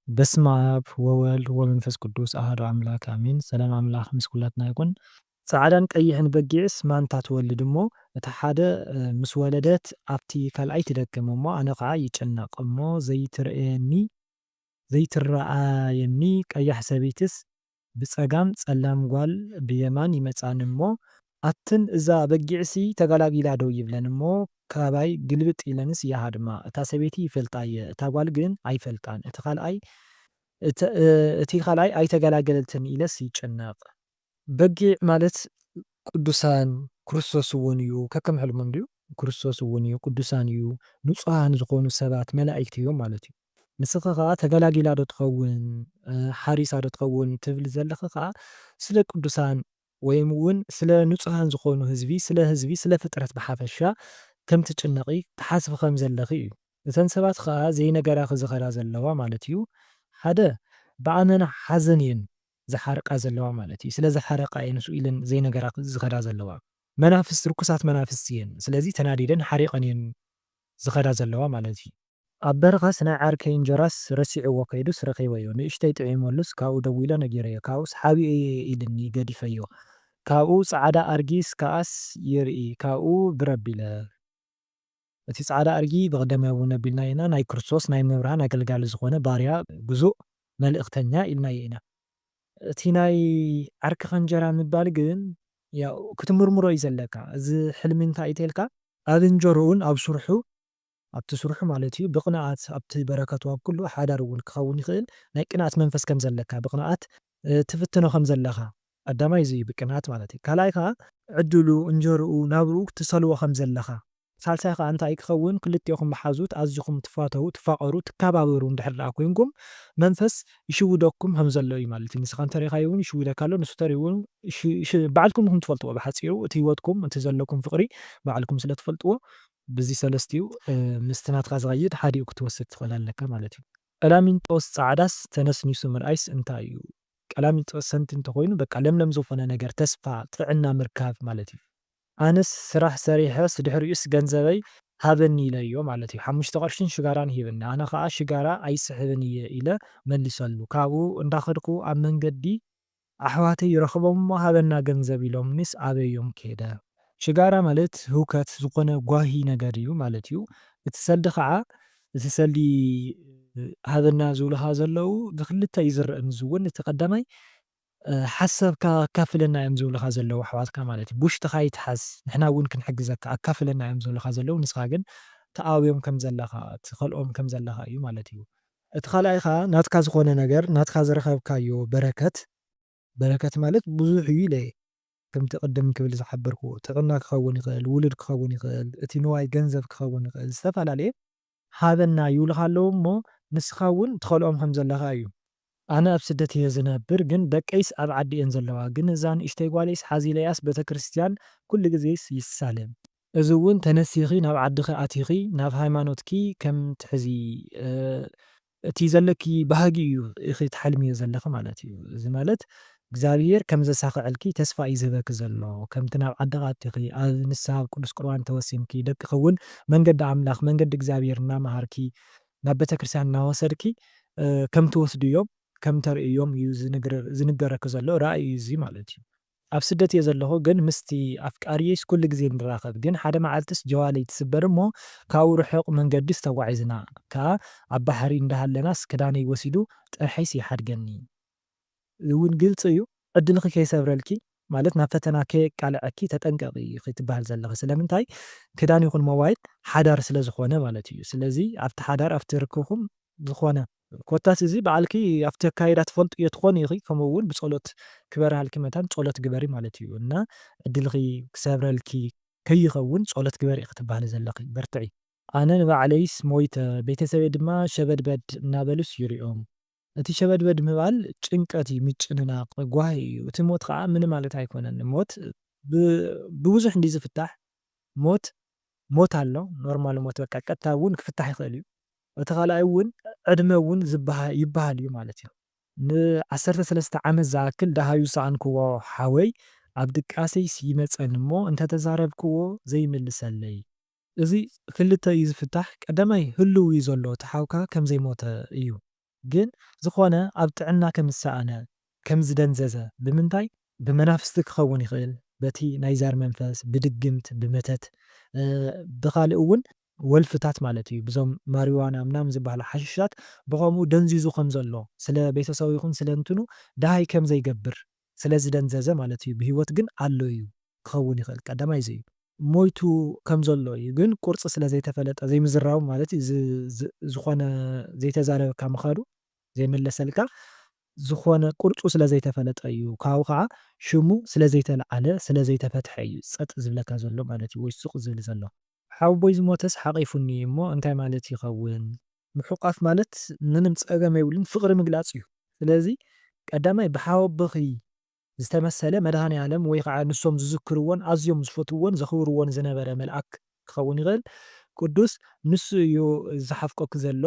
በስመ ኣብ ወወልድ ወመንፈስ ቅዱስ ኣሐዱ ኣምላክ ኣሜን። ሰላም ኣምላክ ምስ ኩላትና ይኩን። ጻዕዳን ቀይሕን በጊዕስ ማንታ ትወልድ እሞ፣ እታ ሓደ፣ እ፣ ምስ ወለደት ኣብቲ ካልኣይ ትደክም እሞ፣ ኣነ ኸኣ ይጭነቕ እሞ፣ ዘይትርእየኒ ዘይትረኣየኒ ቀያሕ ሰበይትስ ብጸጋም፣ ጸላም ጓል ብየማን ይመጻኒ እሞ፣ ኣትን እዛ በጊዕሲ ተገላጊላ ዶ ይብለን እሞ፣ ካባይ ግልብጥ ኢለንስ ይሃድማ። እታ ሰበይቲ ይፈልጣ እየ፣ እታ ጓል ግን ኣይፈልጣን። እቲ ካልኣይ፣ እተ-፣ እ-፣ እቲ ካልኣይ ኣይተገላገለትን ኢለስ ይጨነቕ። በጊዕ ማለት ቅዱሳን፣ ክርስቶስ እውን እዩ፣ ከከም ሕልሙ እንድዩ፣ ክርስቶስ እውን እዩ፣ ቅዱሳን እዩ፣ ንጹሃን ዝኾኑ ሰባት፣ መላእክቲ እዮም ማለት እዩ። ንስኺ ኸኣ ተገላጊላ ዶ ትኸውን፣ እ፣ ሓሪሳ ዶ ትኸውን ትብል ዘለኺ ኸኣ ስለ ቅዱሳን ወይም እውን ስለ ንጹሃን ዝኾኑ ህዝቢ፣ ስለ ህዝቢ፣ ስለ ፍጥረት ብሓፈሻ ከም ትጭነቒ ትሓስቢ ከም ዘለኺ እዩ። እተን ሰባት ኸኣ ዘይነገራኺ ዝኸዳ ዘለዋ ማለት እዩ። ሓደ፣ ብኣመና ሓዘን እየን ዝሓርቃ ዘለዋ ማለት እዩ። ስለ ዝሓረቃ እየን ንሱ ኢለን ዘይነገራኺ ዝኸዳ ዘለዋ። መናፍስት፣ ርኩሳት መናፍስት እየን። ስለዚ ተናዲደን ሓሪቐን እየን ዝኸዳ ዘለዋ ማለት እዩ። ኣብ በረኻስ ናይ ዓርከይ እንጀራስ ረሲዕዎ ከይዱስ ረኺበዮ። ንእሽተይ ጥዒመሉስ ካብኡ ደዊለ ነጊረዮ። ካብኡስ ሓቢኤዮ ኢልኒ ገዲፈዮ። ካብኡ ጻዕዳ ኣርጊስ ከኣስ ይርኢ። ካብኡ ብር ኣቢለ። እቲ ጻዕዳ ኣርጊ ብቐደም እውን ኣቢልና ኢና። ናይ ክርስቶስ ናይ መብርሃን ኣገልጋሊ ዝኾነ ባርያ ግዙእ መልእኽተኛ ኢልናዮ ኢና። እቲ ናይ ዓርክኻ እንጀራ ምባል ግን ያው ክትምርምሮ እዩ ዘለካ። እዚ ሕልሚ እንታይ እዩ ተልካ? ኣብ እንጀርኡን ኣብ ስርሑ፣ ኣብቲ ስርሑ ማለት እዩ፣ ብቕንኣት ኣብቲ በረከቱ ኣብ ኩሉ ሓዳር እውን ክኸውን ይኽእል። ናይ ቅንኣት መንፈስ ከም ዘለካ፣ ብቕንኣት፣ እ፣ ትፍትኖ ከም ዘለኻ፣ ቀዳማይ እዚ እዩ ብቅንኣት ማለት እዩ። ካልኣይ ከኣ ዕድሉ፣ እንጀርኡ፣ ናብርኡ ክትሰልዎ ከም ዘለኻ። ሳልሳይ ከኣ እንታይ ክኸውን፣ ክልቴኹም መሓዙት ኣዚኹም ትፋተዉ፣ ትፋቐሩ፣ ትከባበሩ እንድሕር ደኣ ኮይንኩም፣ መንፈስ ይሽውደኩም ከም ዘሎ እዩ ማለት እዩ። ንስኻ እንተሪኻዮ እውን ይሽውደካ ኣሎ፣ ንሱ ተሪኡ እውን ይሽ-፣ ይሽ-፣ ባዕልኩም ኢኹም ትፈልጥዎ። ብሓጺሩ እቲ ህይወትኩም፣ እቲ ዘለኩም ፍቕሪ ባዕልኩም ስለ ትፈልጥዎ፣ ብዚ ሰለስቲኡ፣ እ፣ ምስቲ ናትካ ዝኸይድ ሓዲኡ ክትወስድ ትኽእል ኣለካ ማለት እዩ። ቀላሚንጦስ ጻዕዳስ ተነስኒሱ ምርኣይስ እንታይ እዩ? ቀላሚንጦስ ሰንቲ እንተኾይኑ፣ በቃ ለምለም ዝኾነ ነገር፣ ተስፋ፣ ጥዕና ምርካብ ማለት እዩ። ኣነስ ስራሕ ሰሪሐስ ድሕሪኡስ ገንዘበይ ሃበኒ ኢለዮ ማለት እዩ። ሓሙሽተ ቅርሽን ሽጋራን ሂብኒ። ኣነ ኸኣ ሽጋራ ኣይስሕብን እየ ኢለ መሊሰሉ። ካብኡ እንዳኸድኩ ኣብ መንገዲ ኣሕዋተይ ይረኽቦም እሞ ሃበና ገንዘብ ኢሎምኒስ ኣበዮም ከይደ። ሽጋራ ማለት ህውከት ዝኾነ ጓሂ ነገር እዩ ማለት እዩ። እቲ ሰልዲ ኸዓ፣ እቲ ሰልዲ ሃበና ዝብሉኻ ዘለዉ ብክልተ እዩ ዝረአ። እዚ እውን እቲ ቀዳማይ፣ እ፣ ሓሳብካ ኣካፍለና እዮም ዝብሉኻ ዘለዉ ኣሕዋትካ ማለት እዩ። ብውሽጥኻ ይትሓዝ፣ ንሕና እውን ክንሕግዘካ ኣካፍለና እዮም ዝብሉኻ ዘለዉ። ንስኻ ግን ትኣብዮም ከም ዘለኻ፣ ትኸልኦም ከም ዘለኻ እዩ ማለት እዩ። እቲ ካልኣይ ኸዓ ናትካ ዝኾነ ነገር፣ ናትካ ዝረኸብካዮ በረከት፣ በረከት ማለት ብዙሕ እዩ ኢለ እየ። ከምቲ ቅድም ክብል ዝሓበርኩዎ፣ ጥዕና ክኸውን ይኽእል፣ ውሉድ ክኸውን ይኽእል፣ እቲ ንዋይ ገንዘብ ክኸውን ይኽእል፣ ዝተፈላለየ ሃበና ይብሉኻ ኣለዉ እሞ፣ ንስኻ እውን ትኸልኦም ከም ዘለኻ እዩ። ኣነ ኣብ ስደት እየ ዝነብር፣ ግን ደቀይስ ኣብ ዓዲ እየን ዘለዋ። ግን እዛ ንእሽተይ ጓለይስ ሓዚለያስ ቤተክርስትያን ኩሉ ግዜስ ይሳለም። እዚ እውን ተነሲኺ ናብ ዓድኺ ኣቲኺ ናብ ሃይማኖትኪ ከም ትሕዚ፣ እ፣ እቲ ዘለኪ ባህጊ እዩ ኢኺ ትሓልምዮ ዘለኺ ማለት እዩ። እዚ ማለት እግዚኣብሄር ከም ዘሳኽዐልኪ ተስፋ እዩ ዝህበኪ ዘሎ። ከምቲ ናብ ዓድኺ ኣቲኺ ኣብ ንስሃ ኣብ ቅዱስ ቁርባን ተወሲንኪ፣ ደቅኺ እውን መንገዲ ኣምላኽ፣ መንገዲ እግዚኣብሄር እናመሃርኪ፣ ናብ ቤተክርስትያን እናወሰድኪ፣ እ፣ ከም ትወስድዮም፣ ከም ተርእዮም እዩ ዝንግረ-፣ ዝንገረኪ ዘሎ ራእይ እዩ እዚ ማለት እዩ። ኣብ ስደት እየ ዘለኹ፣ ግን ምስቲ ኣፍቃሪየይስ ኩሉ ግዜ ንራኸብ። ግን ሓደ መዓልትስ ጀዋለይ ትስበር እሞ ካብኡ ርሑቕ መንገዲስ ተጓዒዝና ከኣ ኣብ ባሕሪ እንዳሃለናስ ክዳነይ ወሲዱ ጥርሐይስ ይሓድገኒ። እዚ እውን ግልጺ እዩ። ዕድልኺ ከይሰብረልኪ፣ ማለት ናብ ፈተና ከየቃልዐኪ ተጠንቀቒ ኢኺ ትበሃል ዘለኺ። ስለምንታይ? ክዳን ይኹን ሞባይል ሓዳር ስለ ዝኾነ ማለት እዩ። ስለዚ ኣብቲ ሓዳር፣ ኣብቲ ርክብኩም ዝኾነ ኮታስ እዚ በዓልኪ ኣብቲ ኣካይዳ ትፈልጥዮ ትኾኒ ኢኺ፣ ከምኡ እውን ብጸሎት ክበርሃልኪ መታን ጸሎት ግበሪ ማለት እዩ። እና ዕድልኺ ክሰብረልኪ ከይኸውን ጸሎት ግበሪ ኢኺ ትበሃሊ ዘለኺ። በርትዒ። ኣነ ንባዕለይስ ሞይተ፣ ቤተሰበይ ድማ ሸበድበድ እናበሉስ ይሪኦም። እቲ ሸበድበድ ምባል ጭንቀት እዩ፣ ምጭንናቕ፣ ጓሂ እዩ። እቲ ሞት ኸዓ ምንም ማለት ኣይኮነን። ሞት ብ-፣ ብብዙሕ እንዲ ዝፍታሕ። ሞት፣ ሞት ኣሎ። ኖርማል ሞት በቃ ቀጥታ እውን ክፍታሕ ይኽእል እዩ። እቲ ካልኣይ እውን ዕድመ እውን ዝበሃ-፣ ይበሃል እዩ ማለት እዩ። ንዓሰርተ ሰለስተ ዓመት ዝኣክል ደሃዩ ዝሰኣንክዎ ሓወይ ኣብ ድቃሰይስ ይመጸኒ እሞ እንተተዛረብክዎ ዘይምልሰለይ። እዚ ክልተ እዩ ዝፍታሕ። ቀዳማይ ህልው እዩ ዘሎ፣ እቲ ሓውካ ከም ዘይሞተ እዩ። ግን ዝኾነ ኣብ ጥዕና ከም ዝሰኣነ፣ ከም ዝደንዘዘ፣ ብምንታይ? ብመናፍስቲ ክኸውን ይኽእል፣ በቲ ናይ ዛር መንፈስ፣ ብድግምት፣ ብመተት፣ እ፣ ብኻልእ እውን ወልፍታት ማለት እዩ። ብዞም ማሪዋና ምናምን ዝበሃሉ ሓሽሻት ብኸምኡ ደንዚዙ ከም ዘሎ፣ ስለ ቤተሰቡ ይኹን ስለ እንትኑ ደሃይ ከም ዘይገብር ስለ ዝደንዘዘ ማለት እዩ። ብህይወት ግን ኣሎ እዩ ክኸውን ይኽእል። ቀዳማይ እዚ እዩ። ሞይቱ ከም ዘሎ እዩ፣ ግን ቁርፂ ስለ ዘይተፈለጠ፣ ዘይምዝራቡ ማለት እዩ። ዝ-፣ ዝ-፣ ዝኾነ ዘይተዛረበካ ምኻዱ፣ ዘይመለሰልካ፣ ዝኾነ ቁርፁ ስለ ዘይተፈለጠ እዩ። ካብኡ ከዓ ሽሙ ስለ ዘይተለዓለ፣ ስለ ዘይተፈትሐ እዩ ጸጥ ዝብለካ ዘሎ ማለት እዩ፣ ወይ ሱቕ ዝብል ዘሎ። ሓወቦይ ዝሞተስ ሓቒፉኒ እሞ እንታይ ማለት ይኸውን? ምሕቋፍ ማለት ምንም ጸገም የብሉን፣ ፍቕሪ ምግላጽ እዩ። ስለዚ ቀዳማይ ብሓወቦኺ ዝተመሰለ መድኃኔ ዓለም ወይ ከዓ ንሶም ዝዝክርዎን ኣዝዮም ዝፈትውዎን ዘኽብርዎን ዝነበረ መልኣክ ክኸውን ይኽእል። ቅዱስ ንሱ እዩ ዝሓፍቀኪ ዘሎ፣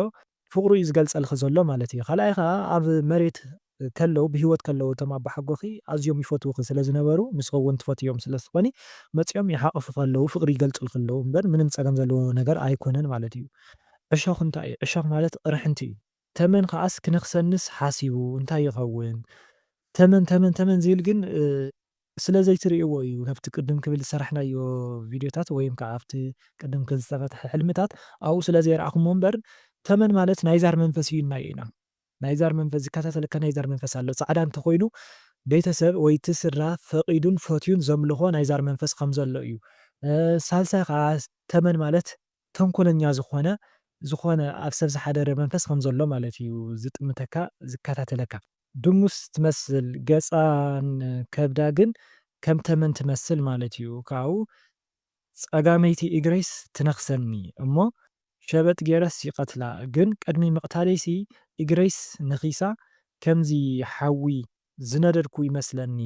ፍቕሩ እዩ ዝገልጸልኪ ዘሎ ማለት እዩ። ካልኣይ ከዓ ኣብ መሬት ከለዉ፣ ብህይወት ከለዉ እቶም ኣቦሓጎኺ ኣዝዮም ይፈትውኺ ስለ ዝነበሩ፣ ንስኺ እውን ትፈትዮም ስለ ዝኾኒ፣ መጺኦም ይሓቑፉ ከለዉ፣ ፍቕሪ ይገልጹልኪ ኣለዉ እምበር፣ ምንም ጸገም ዘለዎ ነገር ኣይኮነን ማለት እዩ። ዕሾኽ እንታይ እዩ? ዕሾኽ ማለት ቅርሕንቲ እዩ። ተመን ከኣስ ክነኽሰንስ ሓሲቡ እንታይ ይኸውን? ተመን፣ ተመን፣ ተመን ዝብል ግን፣ እ፣ ስለ ዘይትርእይዎ እዩ። ካብቲ ቅድም ክብል ዝሰራሕናዮ ቪድዮታት ወይም ከዓ ኣብቲ ቅድም ክብል ዝተፈትሐ ሕልምታት ኣብኡ ስለ ዘይረኣኹሞ እምበር፣ ተመን ማለት ናይ ዛር መንፈስ እዩ ኢልናዮ ኢና። ናይ ዛር መንፈስ ዝከታተለካ ናይ ዛር መንፈስ ኣሎ። ጻዕዳ እንተኾይኑ ቤተሰብ ወይ እቲ ስድራ ፈቒዱን ፈትዩን ዘምልኾ ናይ ዛር መንፈስ ከም ዘሎ እዩ። እ፣ ሳልሳይ ከዓ ተመን ማለት ተንኮለኛ ዝኾነ፣ ዝኾነ ኣብ ሰብ ዝሓደረ መንፈስ ከም ዘሎ ማለት እዩ። ዝጥምተካ፣ ዝከታተለካ። ድሙስ ትመስል፣ ገጻን ከብዳ ግን ከም ተመን ትመስል ማለት እዩ። ካብኡ ጸጋመይቲ እግረይስ ትነኽሰኒ እሞ ሸበጥ ገይረስ ይቐትላ፣ ግን ቅድሚ ምቕታለይሲ እግረይስ ነኺሳ ከምዚ ሓዊ ዝነደድኩ ይመስለኒ።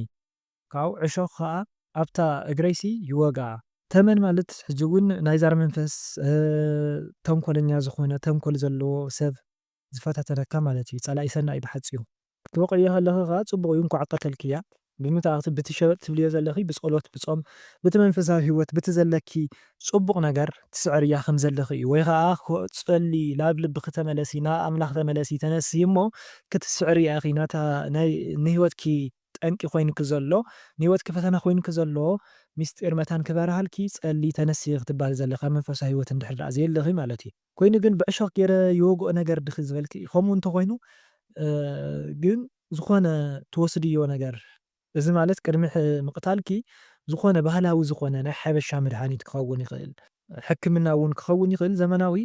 ካብኡ ዕሾኽ ኸኣ ኣብታ እግረይሲ ይወግኣ። ተመን ማለት ሕጂ እውን ናይ ዛር መንፈስ፣ እ፣ ተንኮለኛ ዝኾነ፣ ተንኮል ዘለዎ ሰብ ዝፈታተነካ ማለት እዩ። ጸላኢ ሰናይ ብሓጺሩ። ክትወቕዕዮ ከለኺ ኸኣ ጽቡቕ እዩ፣ እንኳዕ ቀተልክያ። ብምእንቲ ኣብቲ ብቲ ሸበጥ ትብልዮ ዘለኺ ብጸሎት፣ ብጾም፣ በቲ መንፈሳዊ ህይወት፣ በቲ ዘለኪ ጽቡቕ ነገር ትስዕርያ ከም ዘለኺ እዩ። ወይ ኸኣ ኮ-፣ ጸሊ፣ ናብ ልብኺ ተመለሲ፣ ናብ ኣምላኽ ተመለሲ፣ ተነስሂ እሞ ክትስዕርያ ኢኺ። ናታ ናይ ንህይወትኪ ጠንቂ ኮይንኪ ዘሎ፣ ንህይወትኪ ፈተና ኮይንኪ ዘሎ ምስጢር መታን ክበርሃልኪ ጸሊ፣ ተነስሂ ክትበሃሊ ዘለኺ ኣብ መንፈሳዊ ህይወት እንድሕር ደኣ ዘየለኺ ማለት እዩ። ኮይኑ ግን ብዕሾኽ ገይረ ይወግኦ ነገር ድኺ ዝበልኪ፣ ከምኡ እንተኾይኑ፣ እ፣ ግን ዝኾነ ትወስድዮ ነገር፣ እዚ ማለት ቅድሚ ሕ-፣ ምቕታልኪ ዝኾነ ባህላዊ ዝኾነ ናይ ሓበሻ መድሃኒት ክኸውን ይኽእል፣ ሕክምና እውን ክኸውን ይኽእል፣ ዘመናዊ፣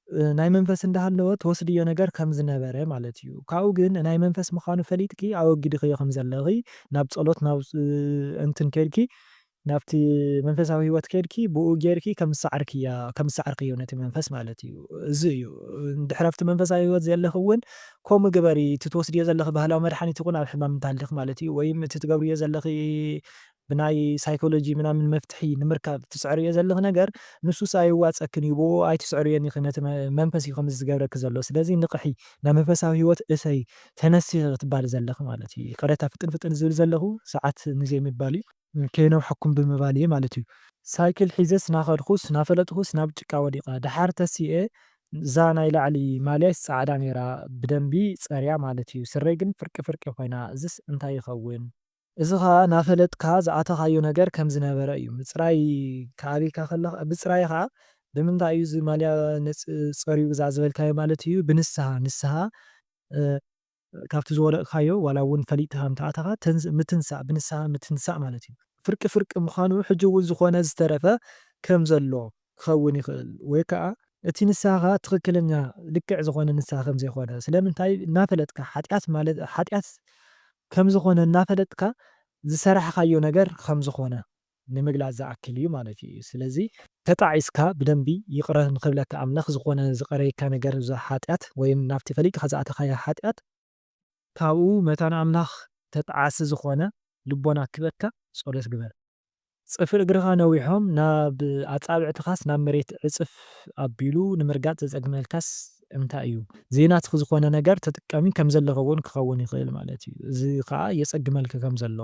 እ፣ ናይ መንፈስ እንዳሃለወ ትወስድዮ ነገር ከም ዝነበረ ማለት እዩ። ካብኡ ግን ናይ መንፈስ ምዃኑ ፈሊጥኪ ኣወጊድኽዮ ከም ዘለኺ፣ ናብ ጸሎት፣ ናብ፣ እ፣ እንትን ከድኪ፣ ናብቲ መንፈሳዊ ህይወት ከድኪ፣ ብኡ ጌርኪ ከም ዝሰዓርክያ፣ ከም ዝሰዓርክዮ ነቲ መንፈስ ማለት እዩ። እዚ እዩ። እንድሕር ኣብቲ መንፈሳዊ ህይወት ዘለኺ እውን ከምኡ ግበሪ። እቲ ትወስድዮ ዘለኺ ባህላዊ መድሓኒት ይኹን ኣብ ሕማም እንተሃሊኺ ማለት እዩ፣ ወይም እቲ ትገብርዮ ዘለኺ ብናይ ሳይኮሎጂ ምናምን መፍትሒ ንምርካብ ትስዕርዮ ዘለኺ ነገር፣ ንሱስ ኣይዋፀክን እዩ፣ ብኡ ኣይትስዕርዮን ኢኺ፣ ነቲ መ-፣ መንፈስ እዩ ከምዚ ዝገብረኪ ዘሎ። ስለዚ ንቕሒ፣ ናብ መንፈሳዊ ህይወት እተይ፣ ተነሲ ክትባል ዘለኺ ማለት እዩ። ይቕሬታ ፍጥን ፍጥን ዝብል ዘለኹ፣ ሰዓት ንዘይ ምባል እዩ። ከይነውሐኩም ብምባል እየ ማለት እዩ። ሳይክል ሒዘስ ናኸድኩስ ናፈለጥኩስ ናብ ጭቃ ወዲቐ። ደሓር ተሲኤ እዛ ናይ ላዕሊ ማልያስ ጻዕዳ ነይራ፣ ብደንቢ ጸርያ ማለት እዩ። ስረይ ግን ፍርቂ ፍርቂ ኮይና። እዝስ እንታይ ይኸውን? እዚ ኸኣ ናፈለጥካ ዝኣተኻዮ ነገር ከም ዝነበረ እዩ። ምጽራይ ከኣቢካ ከለኻ፣ ምጽራይ ኸኣ ብምንታይ እዩ እዚ ማልያ ነጽ-፣ ጸርዩ እዛ ዝበልካዮ ማለት እዩ? ብንስሃ፣ ንስሃ፣ እ፣ ካብቲ ዝወደቕካዮ ዋላ እውን ፈሊጥካ እንተኣተኻ ተንስ-፣ ምትንሳእ፣ ብንስሃ ምትንሳእ ማለት እዩ። ፍርቂ ፍርቂ ምዃኑ ሕጂ እውን ዝኾነ ዝተረፈ ከም ዘሎ ክኸውን ይኽእል። ወይ ከኣ እቲ ንስሃኻ ትኽክለኛ ልክዕ ዝኾነ ንስሃ ከም ዘይኮነ፣ ስለምንታይ እናፈለጥካ ሓጢኣት ማለት፣ ሓጢኣት ከም ዝኾነ እናፈለጥካ ዝሰራሕካዮ ነገር ከም ዝኾነ ንምግላጽ ዝኣክል እዩ ማለት እዩ። ስለዚ ተጣዒስካ ብደንቢ ይቕረ ንኽብለካ ኣምላኽ ዝኾነ ዝቐረየካ ነገር፣ እዚ ሓጢኣት ወይም ናብቲ ፈሊጥካ ዝኣተኻዮ ሓጢኣት፣ ካብኡ መታን ኣምላኽ ተጣዓሲ ዝኾነ ልቦና ክበካ ጸሎት ግበር። ጽፍሪ እግርኻ ነዊሖም ናብ ኣጻብዕትኻስ ናብ መሬት ዕጽፍ ኣቢሉ ንምርጋጽ ዘጸግመልካስ እንታይ እዩ? ዘይናትኺ ዝኾነ ነገር ተጠቃሚ ከም ዘለኺ እውን ክኸውን ይኽእል ማለት እዩ። እዚ ኸኣ የጸግመልኪ ከም ዘሎ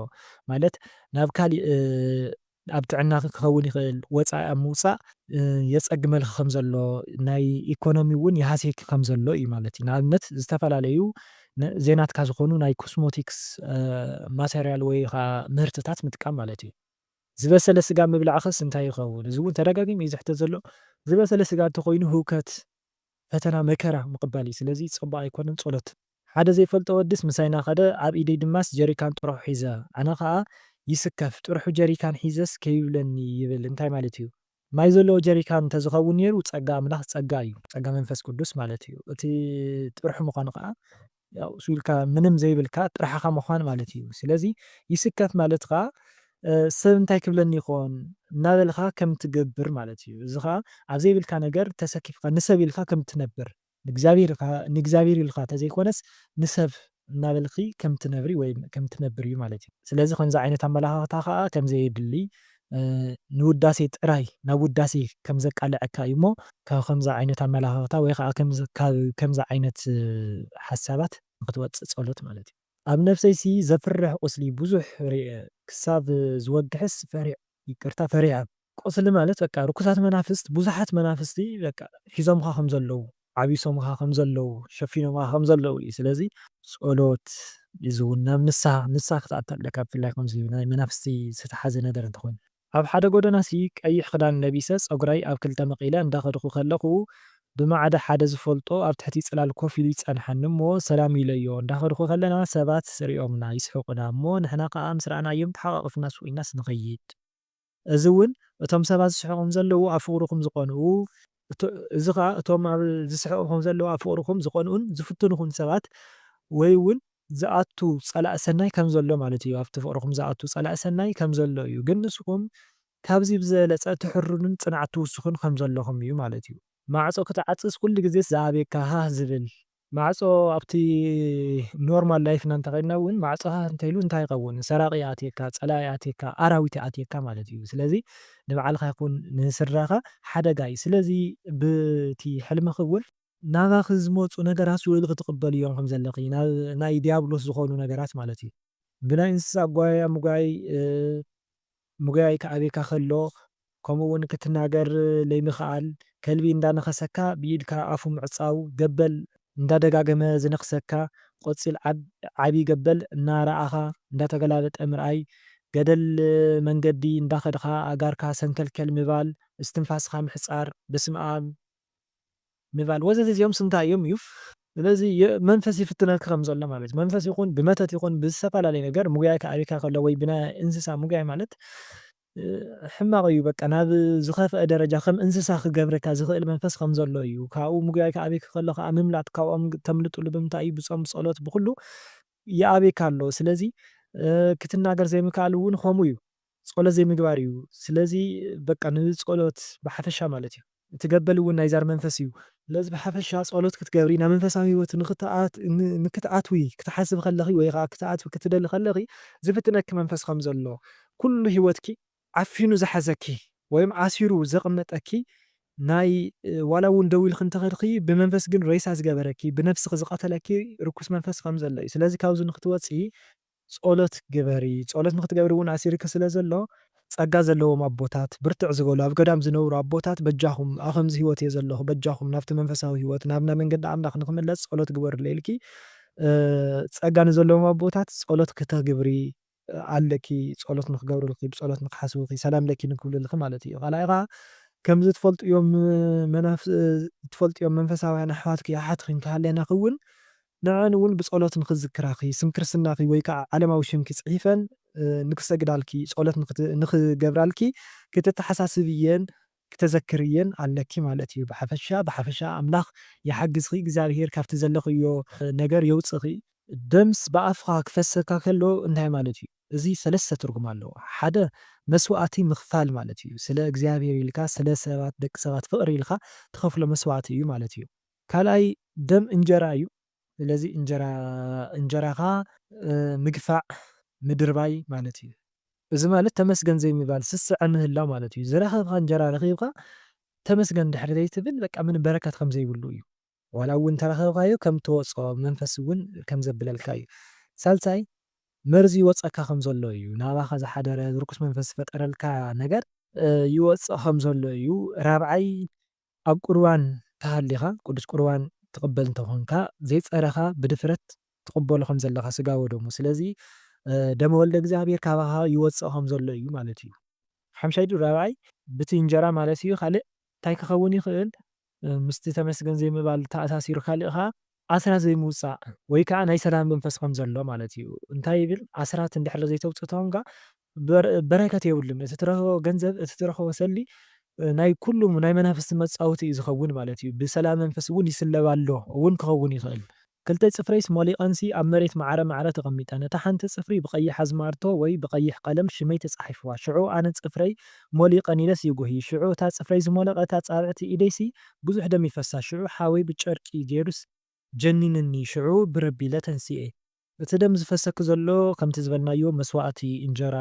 ማለት ናብ ካሊእ፣ እ፣ ኣብ ጥዕናኺ ክኸውን ይኽእል፣ ወጻኢ ኣብ ምውጻእ፣ እ፣ የጸግመልኪ ከም ዘሎ፣ ናይ ኢኮኖሚ እውን ይሃስየኪ ከም ዘሎ እዩ ማለት እዩ። ንኣብነት ዝተፈላለዩ ነ-፣ ዜናትካ ዝኾኑ ናይ ኮስሞቲክስ፣ እ፣ ማቴሪያል ወይ ኸዓ ምህርትታት ምጥቃም ማለት እዩ። ዝበሰለ ስጋ ምብላዕኸስ እንታይ ይኸውን? እዚ እውን ተደጋጊሙ እዩ ዝሕተት ዘሎ። ዝበሰለ ስጋ እንተኾይኑ ህውከት፣ ፈተና፣ መከራ ምቕባል እዩ። ስለዚ ጽቡቕ ኣይኮነን ጸሎት። ሓደ ዘይፈልጦ ወድስ ምሳይ እናኸደ ኣብ ኢደይ ድማስ ጀሪካን ጥርሑ ሒዘ፣ ኣነ ኸኣ ይስከፍ፣ ጥርሑ ጀሪካን ሒዘስ ከይብለኒ ይብል። እንታይ ማለት እዩ? ማይ ዘለዎ ጀሪካን እንተዝኸውን ነይሩ ጸጋ ኣምላኽ ጸጋ እዩ። ጸጋ መንፈስ ቅዱስ ማለት እዩ። እቲ ጥርሑ ምዃኑ ኸኣ ያው እሱ ኢልካ ምንም ዘይብልካ ጥርሓኻ ምዃን ማለት እዩ። ስለዚ ይስከፍ ማለት ኸኣ፣ እ፣ ሰብ እንታይ ክብለኒ ይኾን እናበልካ ከም ትገብር ማለት እዩ። እዚ ኸኣ ኣብ ዘይብልካ ነገር ተሰኪፍካ ንሰብ ኢልካ ከም ትነብር፣ ንእግዚኣብሔር ኢልካ፣ ንእግዚኣብሔር ኢልካ ተዘይኮነስ ንሰብ እናበልኪ ከም ትነብሪ ወይ ከም ትነብር እዩ ማለት እዩ። ስለዚ ከምዚ ዓይነት ኣመላኻኽታ ኸኣ ከም ዘየድሊ፣ እ፣ ንውዳሴ ጥራይ፣ ናብ ውዳሴ ከም ዘቃልዐካ እዩ እሞ፣ ካብ ከምዚ ዓይነት ኣመላኻኽታ ወይ ኸዓ ከምዚ፣ ካብ ከምዚ ዓይነት፣ እ፣ ሓሳባት ንክትወጽእ ጸሎት ማለት እዩ። ኣብ ነፍሰይሲ ዘፍርሕ ቁስሊ ብዙሕ ርእየ፣ ክሳብ ዝወግሕስ ፈሪዕ-፣ ይቅርታ፣ ፈሪዐ። ቁስሊ ማለት በቃ ርኩሳት መናፍስት፣ ብዙሓት መናፍስቲ በቃ ሒዞምኻ ከም ዘለዉ፣ ዓቢሶምኻ ከም ዘለዉ፣ ሸፊኖምኻ ከም ዘለዉ እዩ። ስለዚ ጸሎት እዚ እውን ናብ ንስሃ፣ ንስሃ ክትኣቱ ኣለካ፣ ብፍላይ ከምዚ ናይ መናፍስቲ ዝተሓዘ ነገር እንተኾይኑ። ኣብ ሓደ ጎደናሲ ቀይሕ ክዳን ለቢሰ፣ ጸጉረይ ኣብ ክልተ መቒለ እንዳኸድኩ ከለኹ፣ ብማዕዶ ሓደ ዝፈልጦ ኣብ ትሕቲ ጽላል ኮፍ ኢሉ ይጸንሓኒ እሞ፣ ሰላም ኢለዮ። እንዳኸድኩ ከለና ሰባት ሪኦምና ይስሕቑና እሞ፣ ንሕና ከኣ ምስ ረኣናዮም ተሓቋቒፍና ስቕ ኢልናስ ንኸይድ። እዚ እውን እቶም ሰባት ዝስሕቑኹም ዘለዉ ኣብ ፍቕርኹም ዝቐንኡ፣ እቶ-፣ እዚ ኸኣ እቶም ኣብ ዝስሕቑኹም ዘለዉ ኣብ ፍቕርኹም ዝቐንኡን ዝፍትኑኹን ሰባት ወይ እውን ዝኣቱ ጸላኢ ሰናይ ከም ዘሎ ማለት እዩ። ኣብቲ ፍቕርኹም ዝኣቱ ጸላኢ ሰናይ ከም ዘሎ እዩ። ግን ንስኹም ካብዚ ብዝበለጸ ትሕርኑን ጽንዓት ትውስኹን ከም ዘለኹም እዩ ማለት እዩ። ማዕጾ ክትዓጽስ ኩሉ ግዜስ ዝኣብየካ ሃህ ዝብል ማዕጾ ኣብቲ ኖርማል ላይፍና እንተኸድና እውን ማዕጾ ሃህ እንተኢሉ እንታይ ይኸውን? ሰራቒ ይኣትየካ፣ ጸላኢ ይኣትየካ፣ ኣራዊት ይኣትየካ ማለት እዩ። ስለዚ ንባዕልኻ ይኹን ንስድራኻ ሓደጋ እዩ። ስለዚ ብቲ ሕልምኺ እውን ናባኺ ዝመጹ ነገራት ስቕ ኢልኺ ትቕበልዮም ከም ዘለኺ፣ ናብ ናይ ዲያብሎስ ዝኾኑ ነገራት ማለት እዩ። ብናይ እንስሳ ጓያ ምጓይ፣ እ፣ ምጉያይ ክኣብየካ ከሎ፣ ከምኡ እውን ክትናገር ለይምኽኣል፣ ከልቢ እንዳነኸሰካ ብኢድካ ኣፉ ምዕጻው፣ ገበል እንዳደጋገመ ዝነኽሰካ፣ ቆጺል ዓብ-፣ ዓቢ ገበል እናረኣኻ እንዳተገላበጠ ምርኣይ፣ ገደል መንገዲ እንዳኸድካ ኣእጋርካ ሰንከልከል ምባል፣ እስትንፋስኻ ምሕጻር፣ በስመ ኣብ ምባል ወዘተ እዚኦም ስንታይ እዮም እዩ። ስለዚ የ-፣ መንፈስ ይፍትነካ ከም ዘሎ ማለት እዩ። መንፈስ ይኹን ብመተት ይኹን ብዝተፈላለየ ነገር ምጉያይ ክኣብየካ ከሎ ወይ ብናይ እንስሳ ምጉያይ ማለት፣ እ፣ ሕማቕ እዩ። በቃ ናብ ዝኸፍአ ደረጃ ከም እንስሳ ክገብረካ ዝኽእል መንፈስ ከም ዘሎ እዩ። ካብኡ ምጉያይ ክኣብየካ ከሎ ከዓ ምምላጥ ካብኦም ተምልጥሉ ብምንታይ እዩ? ብጾም፣ ብጸሎት፣ ብኹሉ ይኣብየካ ኣሎ። ስለዚ፣ እ፣ ክትናገር ዘይምክኣል እውን ከምኡ እዩ። ጸሎት ዘይምግባር እዩ። ስለዚ በቃ ንጸሎት ብሓፈሻ ማለት እዩ። እቲ ገበል እውን ናይ ዛር መንፈስ እዩ። ስለዚ ብሓፈሻ ጸሎት ክትገብሪ፣ ናብ መንፈሳዊ ህይወት ንክትኣት-፣ ን-፣ ንክትኣትዊ ክትሓስቢ ከለኺ ወይ ከዓ ክትኣትዊ ክትደሊ ከለኺ ዝፍትነኪ መንፈስ ከም ዘሎ፣ ኩሉ ህይወትኪ ዓፊኑ ዝሓዘኪ ወይም ኣሲሩ ዘቐመጠኪ ናይ፣ እ፣ ዋላ እውን ደው ኢልኪ እንተኸድኺ ብመንፈስ ግን ሬሳ ዝገበረኪ፣ ብነፍስኺ ዝቐተለኪ ርኩስ መንፈስ ከም ዘሎ እዩ። ስለዚ ካብዚ ንክትወፂ ጸሎት ግበሪ። ጸሎት ንክትገብሪ እውን ኣሲርኪ ስለ ዘሎ፣ ጸጋ ዘለዎም ኣቦታት፣ ብርትዕ ዝበሉ ኣብ ገዳም ዝነብሩ ኣቦታት፣ በጃኹም፣ ኣብ ከምዚ ህይወት እየ ዘለኹ፣ በጃኹም ናብቲ መንፈሳዊ ህይወት፣ ናብ ናይ መንገዲ ኣምላኽ ንክምለስ ጸሎት ግበሩለይ ኢልኪ፣ እ፣ ጸጋ ንዘለዎም ኣቦታት ጸሎት ክተግብሪ ኣለኪ። ጸሎት ንክገብሩልኪ፣ ብጸሎት ንክሓስቡኪ፣ ሰላም ለኪ ንክብሉልኪ ማለት እዩ። ካልኣይ ኸዓ፣ ከምዚ ትፈልጥዮም መናፍ-፣ ትፈልጥዮም መንፈሳውያን ኣሕዋትኪ፣ ኣሓትኪ እንተሃልየናኺ እውን፣ ንዐን እውን ብጸሎት ንኽዝክራኺ፣ ስም ክርስትናኺ ወይ ከዓ ዓለማዊ ሽምኪ ጽሒፈን፣ እ፣ ንክሰግዳልኪ፣ ጸሎት ንክት-፣ ንክገብራልኪ ክትተሓሳስብየን ክተዘክርየን ኣለኪ ማለት እዩ። ብሓፈሻ፣ ብሓፈሻ ኣምላኽ ይሓግዝኺ፣ እግዚኣብሄር ካብቲ ዘለኽዮ ነገር የውጽእኺ። ደምስ ብኣፍኻ ክፈሰካ ከሎ እንታይ ማለት እዩ? እዚ ሰለስተ ትርጉም ኣለዎ። ሓደ መስዋእቲ ምኽፋል ማለት እዩ። ስለ እግዚኣብሄር ኢልካ፣ ስለ ሰባት፣ ደቂ ሰባት ፍቕሪ ኢልካ ትኸፍሎ መስዋእቲ እዩ ማለት እዩ። ካልኣይ ደም እንጀራ እዩ። ስለዚ እንጀራ፣ እንጀራኻ፣ እ፣ ምግፋዕ፣ ምድርባይ ማለት እዩ። እዚ ማለት ተመስገን ዘይምባል፣ ስስዐ ምህላው ማለት እዩ። ዝረኸብካ እንጀራ ረኺብካ ተመስገን ድሕሪ ዘይትብል በቃ ምንም በረከት ከም ዘይብሉ እዩ። ዋላ እውን እንተረኸብካዮ ከም ትወጾ መንፈስ እውን ከም ዘብለልካ እዩ። ሳልሳይ መርዚ ይወጸካ ከም ዘሎ እዩ። ናባኻ ዝሓደረ ርኩስ መንፈስ ዝፈጠረልካ ነገር፣ እ፣ ይወጽእ ከም ዘሎ እዩ። ራብዓይ፣ ኣብ ቁርባን ተሃሊኻ፣ ቅዱስ ቁርባን ትቕበል እንተኾንካ፣ ዘይጸረኻ ብድፍረት ትቕበሎ ከም ዘለኻ ስጋ ወደሙ። ስለዚ፣ እ፣ ደመ ወልደ እግዚኣብሔር ካባኻ ይወጽእ ከም ዘሎ እዩ ማለት እዩ። ሓምሻይ ድዩ ራብዓይ፣ ብቲ እንጀራ ማለት እዩ። ካልእ እንታይ ክኸውን ይኽእል? እ፣ ምስቲ ተመስገን ዘይምባል ተኣሳሲሩ ካልእ ኸኣ ኣስራት ዘይምውጻእ ወይ ከኣ ናይ ሰላም መንፈስ ከም ዘሎ ማለት እዩ። እንታይ ይብል? ኣስራት እንድሕር ዘይተውጽእ ተኾንካ በር-፣ በረከት የብሉን። እቲ ትረኽቦ ገንዘብ፣ እቲ ትረኽቦ ሰሊ፣ እ፣ ናይ ኩሉ ናይ መናፍስቲ መጻወቲ እዩ ዝኸውን ማለት እዩ። ብሰላም መንፈስ እውን ይስለብ ኣሎ እውን ክኸውን ይኽእል። ክልተ ጽፍረይስ ሞሊቐንሲ ኣብ መሬት ማዕረ ማዕረ ተቐሚጠን። እታ ሓንቲ ጽፍሪ ብቐይሕ ኣዝማርቶ ወይ ብቐይሕ ቀለም ሽመይ ተጻሒፍዋ። ሽዑ ኣነ ጽፍረይ ሞሊቐን ኢለስ ይጉሂ። ሽዑ እታ ጽፍረይ ዝሞለቐት ኣጻብዕቲ ኢደይሲ ብዙሕ ደም ይፈሳ። ሽዑ ሓወይ ብጨርቂ ገይሩስ ጀኒንኒ። ሽዑ ብረቢለ ተንሲኤ። እቲ ደም ዝፈሰኪ ዘሎ ከምቲ ዝበልናዮ መስዋእቲ እንጀራ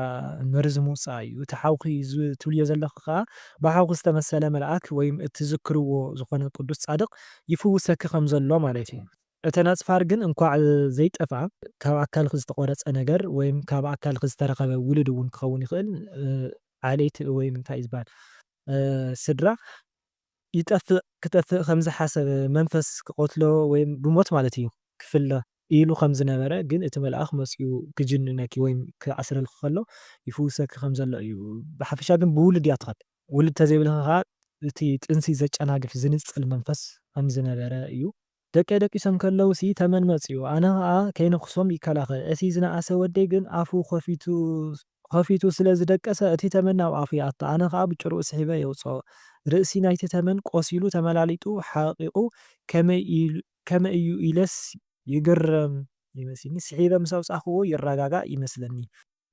መርዚ ምውጻእ እዩ። እቲ ሓውኺ ዝ-፣ ትብልዮ ዘለኺ ከኣ ብሓውኺ ዝተመሰለ መልኣክ ወይም እትዝክርዎ ዝኾነ ቅዱስ ጻድቕ ይፍውሰኪ ከም ዘሎ ማለት እዩ። እተን ኣጽፋር ግን እንኳዕ ዘይጠፍኣ፣ ካብ ኣካልኺ ዝተቖረጸ ነገር ወይም ካብ ኣካልኺ ዝተረኸበ ውሉድ እውን ክኸውን ይኽእል፣ እ፣ ዓሌት ወይም እንታይ እዩ ዝበሃል፣ እ፣ ስድራ ይጠፍእ፣ ክጠፍእ ከም ዝሓሰበ መንፈስ ክቐትሎ ወይም ብሞት ማለት እዩ ክፍለ ኢሉ ከም ዝነበረ፣ ግን እቲ መልኣኽ መጺኡ ክጅንነኪ ወይም ክኣስረልኪ ከሎ ይፍውሰኪ ከም ዘሎ እዩ። ብሓፈሻ ግን ብውሉድ እያ ትኸድ። ውሉድ ተዘይብልኪ ከኣ እቲ ጥንሲ ዘጨናግፍ ዝንጽል መንፈስ ከም ዝነበረ እዩ። ደቀይ ደቂሶም ከለውሲ ተመን መጺኡ፣ ኣነ ኸኣ ከይነኽሶም ይከላኸል። እቲ ዝነኣሰ ወደይ ግን ኣፉ ኸፊቱ፣ ኸፊቱ ስለ ዝደቀሰ፣ እቲ ተመን ናብ ኣፉ ይኣቱ። ኣነ ኸኣ ብጭርኡ ስሒበ የውጽኦ። ርእሲ ናይቲ ተመን ቆሲሉ ተመላሊጡ ሓቒቑ ከመይ ኢሉ፣ ከመይ እዩ ኢለስ ይግረም ይመስልኒ። ስሒበ ምስ ኣውጻእክዎ ይረጋጋእ ይመስለኒ።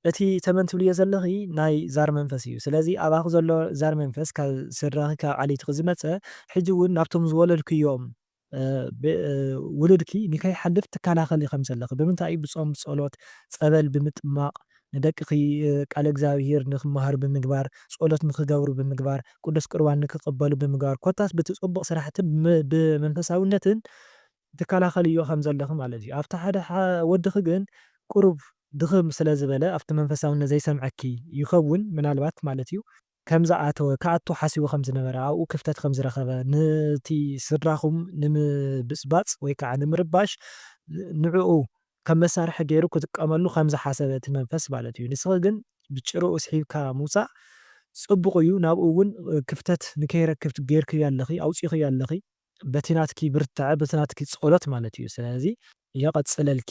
እቲ ተመን ትብልዮ ዘለኺ ናይ ዛር መንፈስ እዩ። ስለዚ ኣባኺ ዘሎ ዛር መንፈስ ካብ ስድራኺ ካብ ዓሌትኺ ዝመጸ፣ ሕጂ እውን ናብቶም ዝወለድክዮም፣ እ፣ ብ-፣ እ፣ ውሉድኪ ንከይሓልፍ ትከላኸሊ ከም ዘለኺ። ብምንታይ እዩ? ብጾም፣ ብጸሎት፣ ጸበል ብምጥማቕ፣ ንደቅኺ፣ እ፣ ቃለ እግዚኣብሔር ንክመሃሩ ብምግባር፣ ጸሎት ንክገብሩ ብምግባር፣ ቅዱስ ቁርባን ንክቕበሉ ብምግባር፣ ኮታስ ብቲ ጽቡቕ ስራሕቲ ብ-፣ ብመንፈሳውነትን ትከላኸልዮ ከም ዘለኺ ማለት እዩ። ኣብቲ ሓደ ሓ-፣ ወድኺ ግን ቁሩብ ድኽም ስለ ዝበለ ኣብቲ መንፈሳውነት ዘይሰምዐኪ ይኸውን ምናልባት ማለት እዩ። ከም ዝኣተወ፣ ክኣቱ ሓሲቡ ከም ዝነበረ፣ ኣብኡ ክፍተት ከም ዝረኸበ፣ ነቲ ስድራኹም ንምብጽባጽ ወይ ከዓ ንምርባሽ ንዕኡ ከም መሳርሒ ገይሩ ክጥቀመሉ ከም ዝሓሰበ እቲ መንፈስ ማለት እዩ። ንስኺ ግን ብጭርኡ ስሒብካ ምውጻእ ጽቡቕ እዩ። ናብኡ እውን ክፍተት ንከይረክብ ጌርክዮ ኣለኺ፣ ኣውጺእኽዮ ኣለኺ። በቲ ናትኪ ብርትዐ፣ በቲ ናትኪ ጸሎት ማለት እዩ። ስለዚ የቐጽለልኪ።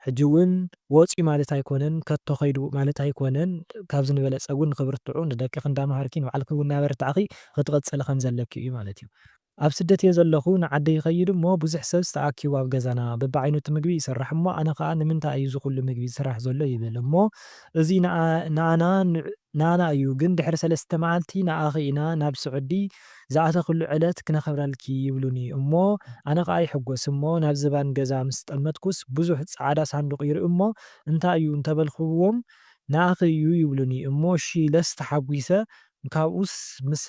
ሕጂ እውን ወጺኡ ማለት ኣይኮነን፣ ከቶ ከይዱ ማለት ኣይኮነን። ካብዚ ንበለጸ እውን ንኽብርትዑ ንደቅኺ እንዳምሃርኪ ንባዕልኪ እውን እናበርታዕኺ ክትቐጽሊ ከም ዘለኪ እዩ ማለት እዩ። ኣብ ስደት እየ ዘለኹ፣ ንዓደይ ይኸይድ እሞ ብዙሕ ሰብ ዝተኣኪቡ ኣብ ገዛና በብዓይነቱ ምግቢ ይስራሕ እሞ ኣነ ኸኣ ንምንታይ እዩ እዚ ኩሉ ምግቢ ዝስራሕ ዘሎ ይብል እሞ እዚ ንኣ-፣ ንኣና ን-፣ ናና እዩ፣ ግን ድሕሪ ሰለስተ መዓልቲ ንኣኺ ኢና ናብ ስዑዲ ዝኣተኽሉ ዕለት ክነኽብረልኪ ይብሉኒ እሞ፣ ኣነ ኸኣ ይሕጎስ እሞ፣ ናብ ዝባን ገዛ ምስ ጠመትኩስ፣ ብዙሕ ጻዕዳ ሳንዱቕ ይርኢ እሞ፣ እንታይ እዩ እንተበልክዎም፣ ንኣኺ እዩ ይብሉኒ እሞ፣ እሺ ኢለስ ተሓጒሰ፣ ካብኡስ ምስ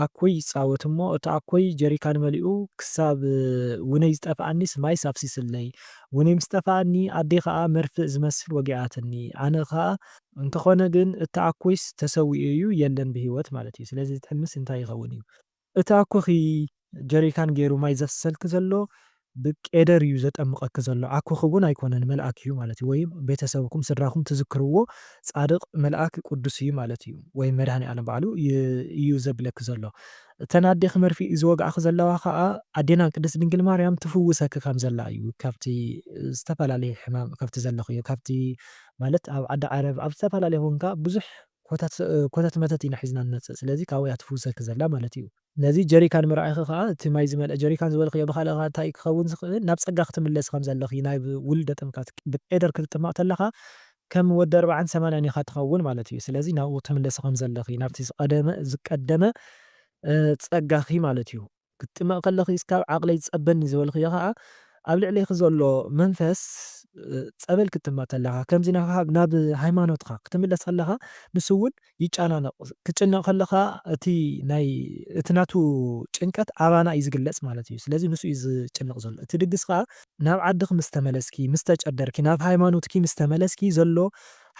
ኣኮይ ይጻወት እሞ፣ እቲ ኣኮይ ጀሪካን መሊኡ ክሳብ ውነይ ዝጠፍኣኒስ ማይስ ኣፍሲስለይ። ውነይ ምስ ጠፍኣኒ፣ ኣደይ ኸኣ መርፍእ ዝመስል ወጊኣትኒ። ኣነ ኸኣ እንተኾነ ግን እቲ ኣኮይስ ተሰዊኡ እዩ፣ የለን ብህይወት ማለት እዩ። ስለዚ እቲ ሕልምስ እንታይ ይኸውን እዩ? እቲ ኣኮኺ ጀሪካን ገይሩ ማይ ዘፍስሰልኪ ዘሎ ብቄደር እዩ ዘጠምቐኪ ዘሎ። ኣኮኺ እውን ኣይኮነን፣ መልኣክ እዩ ማለት እዩ። ወይ ቤተሰብኩም፣ ስድራኹም ትዝክርዎ ጻድቕ መልኣክ ቅዱስ እዩ ማለት እዩ። ወይ መድኃኔ ዓለም ባዕሉ ይ-፣ እዩ ዘብለኪ ዘሎ። እተን ኣዴኺ መርፍእ ዝወግኣኺ ዘለዋ ኸኣ ኣዴና ቅድስት ድንግል ማርያም ትፍውሰኪ ከም ዘላ እዩ። ካብቲ ዝተፈላለየ ሕማም፣ ካብቲ ዘለኽዮ፣ ካብቲ ማለት ኣብ ዓዲ ዓረብ፣ ኣብ ዝተፈላለየ ኮንካ ብዙሕ ኮታት፣ ኮታት መተት ኢና ሒዝና ንመጽእ። ስለዚ ካብኡ እያ ትፍውሰኪ ዘላ ማለት እዩ። ነዚ ጀሪካን ምርኣይኺ ኸኣ፣ እቲ ማይ ዝመልአ ጀሪካን ዝበልኽዮ ብኻልእ ኸኣ እንታይ ክኸውን ዝኽእል፣ ናብ ጸጋ ክትምለሲ ከም ዘለኺ፣ ናብ ውሉደ ጥምቀት ብቄደር ክትጥመቕ ተለኻ፣ ከም ወዲ ኣርብዓን ሰማንያን ኢኻ ትኸውን ማለት እዩ። ስለዚ ናብኡ ትምለሲ ከም ዘለኺ፣ ናብቲ ዝቐደመ፣ ዝቀደመ፣ እ፣ ጸጋኺ ማለት እዩ። ክትጥመቕ ከለኺ፣ እስካብ ዓቕለይ ዝጸበኒ ዝበልኽዮ ኸኣ፣ ኣብ ልዕሌኺ ዘሎ መንፈስ ጸበል ክትጥመቕ ከለኻ፣ ከምዚ ናኻ ናብ ሃይማኖትካ ክትምለስ ከለኻ፣ ንሱ እውን ይጨናነቕ። ክትጭነቕ ከለኻ እቲ ናይ፣ እቲ ናቱ ጭንቀት ኣባና እዩ ዝግለጽ ማለት እዩ። ስለዚ ንሱ እዩ ዝጭነቕ ዘሎ። እቲ ድግስ ከኣ ናብ ዓድኺ ምስ ተመለስኪ፣ ምስ ተጨደርኪ፣ ናብ ሃይማኖትኪ ምስ ተመለስኪ ዘሎ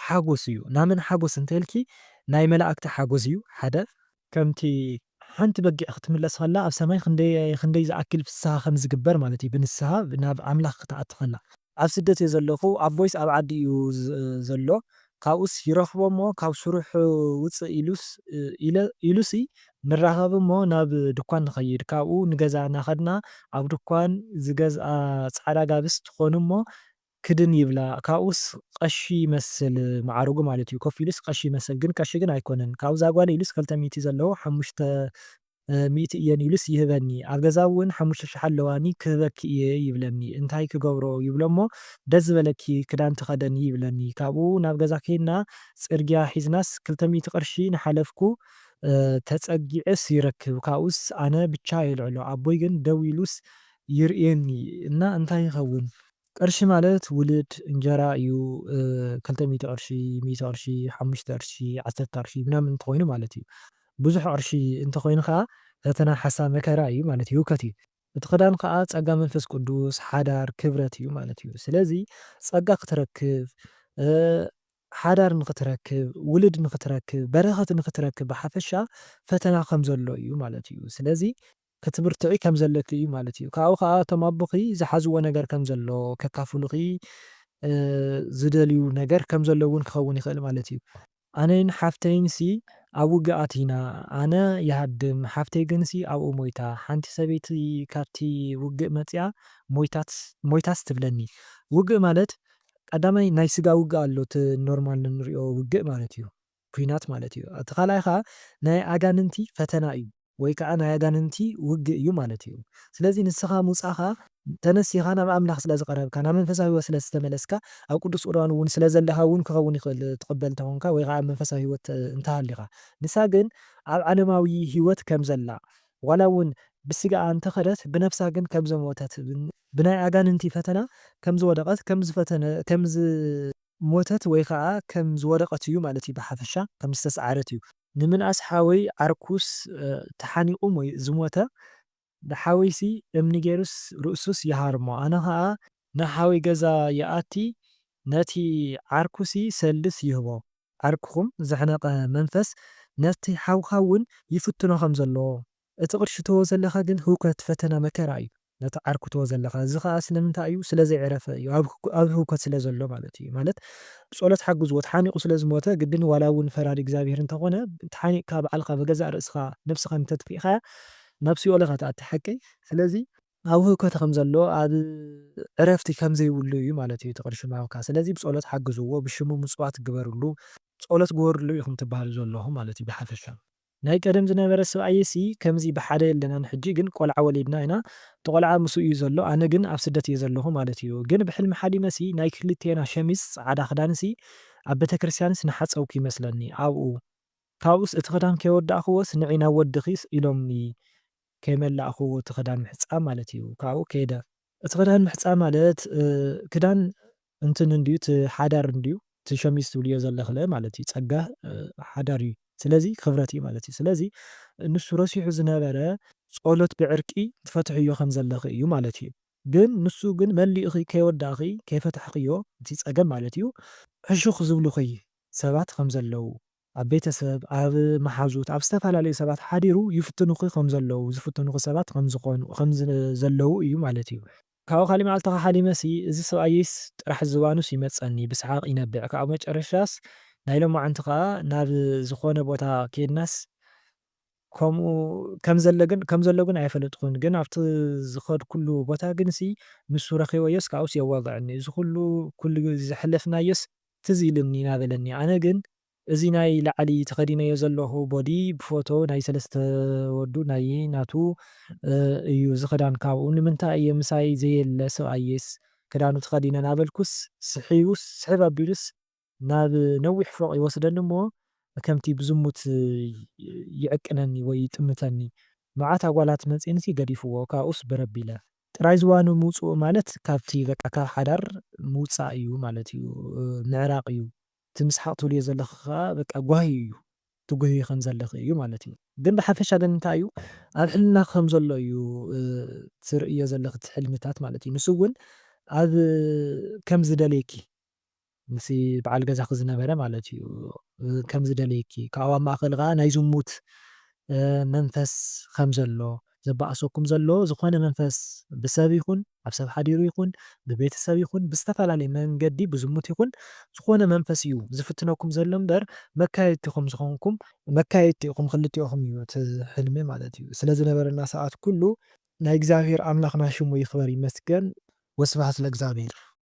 ሓጎስ እዩ። ናመን ሓጎስ እንተ ኢልኪ፣ ናይ መላእክቲ ሓጎስ እዩ፣ ሓደ። ከምቲ ሓንቲ በጊዕ ክትምለስ ከላ ኣብ ሰማይ ክንደይ፣ ክንደይ ዝኣክል ፍስሃ ከም ዝግበር ማለት እዩ። ብንስሃ ናብ ኣምላኽ ክትኣቲ ከላ። ኣብ ስደት እየ ዘለኹ፣ ኣቦይስ ኣብ ዓዲ እዩ ዝ-፣ ዘሎ። ካብኡስ ይረኽቦ እሞ ካብ ስርሑ ውፅእ ኢሉስ፣ ኢለ-፣ ኢሉሲ ንራኸብ እሞ ናብ ድኳን ንኸይድ። ካብኡ ንገዛ እናኸድና ኣብ ድኳን ዝገዝኣ ጻዕዳ ጋብስ ትኾኑ እሞ ክድን ይብላ። ካብኡስ ቀሺ ይመስል ማዕረጉ ማለት እዩ። ኮፍ ኢሉስ ቀሺ ይመስል፣ ግን ቀሺ ግን ኣይኮነን። ካብዛ ጓል ኢሉስ ክልተ ሚእቲ ዘለዎ ሓሙሽተ ሚእቲ እየን ኢሉስ ይህበኒ። ኣብ ገዛ እውን ሓሙሽተ ሽሕ ኣለዋኒ ክህበኪ እየ ይብለኒ። እንታይ ክገብሮ ይብሎ እሞ ደስ ዝበለኪ ክዳን ተኸደኒ ይብለኒ። ካብኡ ናብ ገዛ ከይድና ጽርግያ ሒዝናስ ክልተ ሚእቲ ቅርሺ ንሓለፍኩ፣ እ፣ ተጸጊዐስ ይረክብ። ካብኡስ ኣነ ብቻ የልዕሎ። ኣቦይ ግን ደው ኢሉስ ይርእየኒ እና እንታይ ይኸውን? ቅርሺ ማለት ውልድ እንጀራ እዩ። እ፣ ክልተ ሚእቲ ቅርሺ፣ ሚእቲ ቅርሺ፣ ሓሙሽተ ቅርሺ፣ ዓሰርተ ቅርሺ ምናምን እንተኾይኑ ማለት እዩ። ብዙሕ ቅርሺ እንተኾይኑ ከኣ ፈተና፣ ሓሳብ፣ መከራ እዩ ማለት እዩ፣ ህውከት እዩ። እቲ ክዳን ከኣ ጸጋ መንፈስ ቅዱስ፣ ሓዳር፣ ክብረት እዩ ማለት እዩ። ስለዚ ጸጋ ክትረክብ፣ እ፣ ሓዳር ንኽትረክብ፣ ውልድ ንኽትረክብ፣ በረኸት ንኽትረክብ ብሓፈሻ ፈተና ከም ዘሎ እዩ ማለት እዩ። ስለዚ ክትብርትዒ ከም ዘለኪ እዩ ማለት እዩ። ካብኡ ከኣ እቶም ኣቦኺ ዝሓዝዎ ነገር ከም ዘሎ፣ ከካፍሉኺ፣ እ፣ ዝደልዩ ነገር ከም ዘሎ እውን ክኸውን ይኽእል ማለት እዩ። ኣነን ሓፍተይንሲ ኣብ ውግእ ኣቲና፣ ኣነ ይሃድም፣ ሓፍተይ ግንሲ ኣብኡ ሞይታ። ሓንቲ ሰበይቲ ካብቲ ውግእ መጺኣ ሞይታት-፣ ሞይታስ ትብለኒ። ውግእ ማለት ቀዳማይ ናይ ስጋ ውግእ ኣሎ፣ እቲ ኖርማል እንሪኦ ውግእ ማለት እዩ። ኲናት ማለት እዩ። እቲ ካልኣይ ከኣ ናይ ኣጋንንቲ ፈተና እዩ፣ ወይ ከኣ ናይ ኣጋንንቲ ውግእ እዩ ማለት እዩ። ስለዚ ንስኻ ምውጻእኻ ተነሲኻ ናብ ኣምላኽ ስለ ዝቐረብካ፣ ናብ መንፈሳዊ ህይወት ስለ ዝተመለስካ፣ ኣብ ቅዱስ ቁርባን እውን ስለ ዘለኻ እውን ክኸውን ይኽእል፣ ትቕበል እንተኾንካ ወይ ከኣ ኣብ መንፈሳዊ ህይወት እንተሃሊኻ። ንሳ ግን ኣብ ዓለማዊ ህይወት ከም ዘላ፣ ዋላ እውን ብስጋኣ እንተኸደት፣ ብነፍሳ ግን ከም ዘሞተት፣ ብን-፣ ብናይ ኣጋንንቲ ፈተና ከም ዝወደቐት፣ ከም ዝፈተነ-፣ ከም ዝሞተት ወይ ከኣ ከም ዝወደቐት እዩ ማለት እዩ። ብሓፈሻ ከም ዝተስዓረት እዩ። ንምንኣስ ሓወይ ዓርኩስ፣ እ፣ ተሓኒቑ ሞይ-፣ ዝሞተ፣ ንሓወይሲ እምኒ ገይሩስ ርእሱስ ይሃርሞ። ኣነ ኸኣ ንሓወይ ገዛ ይኣቲ፣ ነቲ ዓርኩሲ ሰልድስ ይህቦ። ዓርክኹም ዘሕነቐ መንፈስ ነቲ ሓውካ እውን ይፍትኖ ከም ዘሎ፣ እቲ ቅርሺ ትህቦ ዘለኻ ግን ህውከት፣ ፈተና፣ መከራ እዩ ነቲ ዓርኩ ትህቦ ዘለኻ። እዚ ኸኣ ስለምንታይ እዩ? ስለ ዘይዕረፈ እዩ። ኣብ ህኩ-፣ ኣብ ህውከት ስለ ዘሎ ማለት እዩ። ማለት ብጸሎት ሓግዝዎ፣ ተሓኒቑ ስለ ዝሞተ ግድን ዋላ እውን ፈራዲ እግዚኣብሔር እንተኾነ፣ ተሓኒቕካ ባዕልኻ ብገዛእ ርእስኻ ነብስኻ እንተጥፊእኻያ ናብ ሲኦል ኢኻ ትኣቲ። ሓቀይ? ስለዚ ኣብ ህውከት ከም ዘሎ፣ ኣብ ዕረፍቲ ከም ዘይብሉ እዩ ማለት እዩ እቲ ቅርሺ ምሃብካ። ስለዚ ብጸሎት ሓግዝዎ፣ ብሽሙ ምጽዋት ግበርሉ፣ ጸሎት ግበርሉ ኢኹም ትበሃሉ ዘለኹም ማለት እዩ ብሓፈሻ። ናይ ቀደም ዝነበረ ሰብኣይሲ ከምዚ ብሓደ የለናን፣ ሕጂ ግን ቆልዓ ወሊድና ኢና፣ እቲ ቆልዓ ምስኡ እዩ ዘሎ፣ ኣነ ግን ኣብ ስደት እየ ዘለኹ ማለት እዩ። ግን ብሕልሚ ሓሊመሲ ናይ ክልቴና ሸሚዝ ጻዕዳ ክዳንሲ ኣብ ቤተክርስትያንስ ንሓጸብኩ ይመስለኒ ኣብኡ። ካብኡስ እቲ ክዳን ከይወዳእክዎስ ንዒ ናብ ወድኺስ ኢሎምኒ ከይመላእክዎ እቲ ክዳን ምሕጻብ ማለት እዩ። ካብኡ ከይደ። እቲ ክዳን ምሕጻብ ማለት፣ እ፣ ክዳን እንትን እንድዩ፣ እቲ ሓዳር እንድዩ፣ እቲ ሸሚዝ ትብልዮ ዘለኽለ ማለት እዩ። ጸጋ፣ እ፣ ሓዳር እዩ። ስለዚ ክብረት እዩ ማለት እዩ። ስለዚ ንሱ ረሲሑ ዝነበረ ጸሎት ብዕርቂ ትፈትሕዮ ከም ዘለኺ እዩ ማለት እዩ። ግን ንሱ ግን መሊእኺ ከይወዳእኺ ከይፈታሕኽዮ እቲ ጸገም ማለት እዩ፣ ሕሹኽ ዝብሉኺ ሰባት ከም ዘለዉ፣ ኣብ ቤተሰብ፣ ኣብ መሓዙት፣ ኣብ ዝተፈላለዩ ሰባት ሓዲሩ ይፍትኑኺ ከም ዘለዉ፣ ዝፍትኑኺ ሰባት ከም ዝኾኑ፣ ከም ዝ-፣ ዘለዉ እዩ ማለት እዩ። ካብኡ ካሊእ መዓልቲ ከሓሊመሲ፣ እዚ ሰብኣይስ ጥራሕ ዝባኑስ ይመጸኒ፣ ብሰሓቕ ይነብዕ። ካብ መጨረሻስ ናይ ሎማዓንቲ ከኣ ናብ ዝኾነ ቦታ ኬድናስ ከምኡ ከም ዘለ ግን፣ ከም ዘሎ ግን ኣይፈለጥኩን። ግን ኣብቲ ዝኸድኩሉ ቦታ ግንሲ ንሱ ረኺበዮስ ካብኡስ የዋግዐኒ። እዚ ኩሉ፣ ኩሉ ግዜ ዘሕለፍናዮስ ትዝ ኢሉኒ እናበለኒ። ኣነ ግን እዚ ናይ ላዕሊ ተኸዲነዮ ዘለኹ ቦዲ ብፎቶ ናይ ሰለስተ ወዱ ናይ ናቱ፣ እ፣ እዩ እዚ ክዳን ካብኡ። ንምንታይ እየ ምሳይ ዘየለ ሰብኣየስ ክዳኑ ተኸዲነ እናበልኩስ ስሒቡስ፣ ስሕብ ኣቢሉስ ናብ ነዊሕ ፎቕ ይወስደኒ እሞ ከምቲ ብዝሙት ይዕቅነኒ ወይ ይጥምተኒ። መዓት ኣጓላት መጺኤንሲ ገዲፍዎ፣ ካብኡስ በረብ ኢለ። ጥራይ ዝዋኑ ምውፅኡ ማለት ካብቲ በቃ ካብ ሓዳር ምውፃእ እዩ ማለት እዩ። ምዕራቕ እዩ። እቲ ምስሓቕ ትብልዮ ዘለኺ ከዓ በቃ ጓሂ እዩ። ትጉህዩ ከም ዘለኺ እዩ ማለት እዩ። ግን ብሓፈሻ ግን እንታይ እዩ ኣብ ሕልና ከም ዘሎ እዩ ትርእዮ ዘለኺ እቲ ሕልምታት ማለት እዩ። ንሱ እውን ኣብ ከም ዝደልየኪ ምስ በዓል ገዛኺ ዝነበረ ማለት እዩ። ከም ዝደልየኪ ካብኡ ኣብ ማእኸል ከዓ ናይ ዝሙት መንፈስ ከም ዘሎ ዘባእሰኩም ዘሎ ዝኾነ መንፈስ ብሰብ ይኹን ኣብ ሰብ ሓዲሩ ይኹን ብቤተሰብ ይኹን ብዝተፈላለየ መንገዲ ብዝሙት ይኹን ዝኾነ መንፈስ እዩ ዝፍትነኩም ዘሎ እምበር መካየድቲ ኢኹም ዝኾንኩም መካየድቲ ኢኹም ክልቲኦኹም እዩ እቲ ሕልሚ ማለት እዩ። ስለ ዝነበረና ሰዓት ኩሉ ናይ እግዚኣብሔር ኣምላኽና ሽሙ ይኽበር ይመስገን። ወስብሐት ለእግዚኣብሔር።